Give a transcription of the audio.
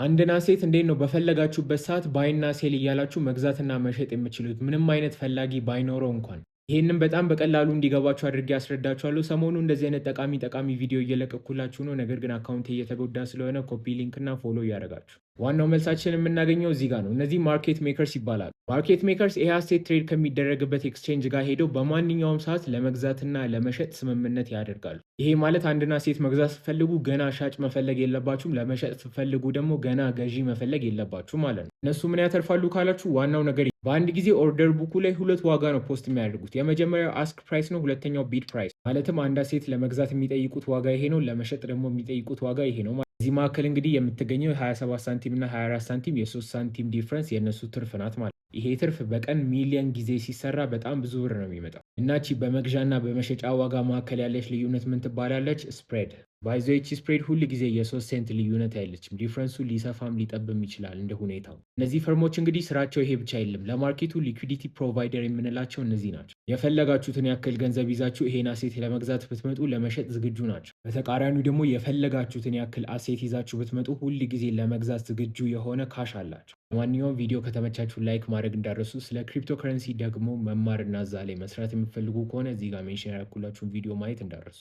አንድን asset እንዴት ነው በፈለጋችሁበት ሰዓት buy ና sell እያላችሁ መግዛትና መሸጥ የምትችሉት ምንም አይነት ፈላጊ ባይኖረው እንኳን? ይህንም በጣም በቀላሉ እንዲገባችሁ አድርጌ አስረዳችኋለሁ። ሰሞኑ እንደዚህ አይነት ጠቃሚ ጠቃሚ ቪዲዮ እየለቀኩላችሁ ነው። ነገር ግን account ኤ እየተጎዳ ስለሆነ copy link እና follow እያደረጋችሁ ዋናው መልሳችን የምናገኘው እዚህ ጋር ነው። እነዚህ market makers ይባላሉ። Market makers ይሄ asset trade ከሚደረግበት exchange ጋር ሄደው በማንኛውም ሰዓት ለመግዛትና ለመሸጥ ስምምነት ያደርጋሉ። ይሄ ማለት አንድን asset መግዛት ስትፈልጉ ገና ሻጭ መፈለግ የለባችሁም። ለመሸጥ ስትፈልጉ ደግሞ ገና ገዢ መፈለግ የለባችሁም ማለት ነው። እነሱ ምን ያተርፋሉ ካላችሁ፣ ዋናው ነገር በአንድ ጊዜ order book ኡ ላይ ሁለት ዋጋ ነው post የሚያደርጉት። የመጀመሪያው ask price ነው፣ ሁለተኛው bid price። ማለትም አንድ asset ለመግዛት የሚጠይቁት ዋጋ ይሄ ነው፣ ለመሸጥ ደግሞ የሚጠይቁት ዋጋ ይሄ ነው። እዚህ መካከል እንግዲህ የምትገኘው 27 ሳንቲም እና 24 ሳንቲም፣ የ3 ሳንቲም difference የእነሱ ትርፍ ናት ማለት። ይሄ ትርፍ በቀን ሚሊየን ጊዜ ሲሰራ በጣም ብዙ ብር ነው የሚመጣው። እናቺ በመግዣና በመሸጫ ዋጋ መካከል ያለች ልዩነት ምን ትባላለች? Spread። By the way፣ ይቺ spread ሁል ጊዜ የ3 cent ልዩነት አይደለችም። Difference ኡ ሊሰፋም ሊጠብም ይችላል እንደ ሁኔታው። እነዚህ firm ኦች እንግዲህ ስራቸው ይሄ ብቻ አይደለም። ለ market ኡ liquidity provider የምንላቸው እነዚህ ናቸው። የፈለጋችሁትን ያክል ገንዘብ ይዛችሁ ይሄን asset ለመግዛት ብትመጡ ለመሸጥ ዝግጁ ናቸው። በተቃራኒው ደግሞ የፈለጋችሁትን ያክል asset ይዛችሁ ብትመጡ ሁል ጊዜ ለመግዛት ዝግጁ የሆነ cash አላቸው። ለማንኛውም ቪዲዮ ከተመቻችሁ like ማድረግ እንዳትረሱ። ስለ ክሪፕቶ ከረንሲ ደግሞ መማርና እዛ ላይ መስራት የምትፈልጉ ከሆነ እዚህ ጋር mention ያደረኩላችሁን ቪዲዮ ማየት እንዳትረሱ።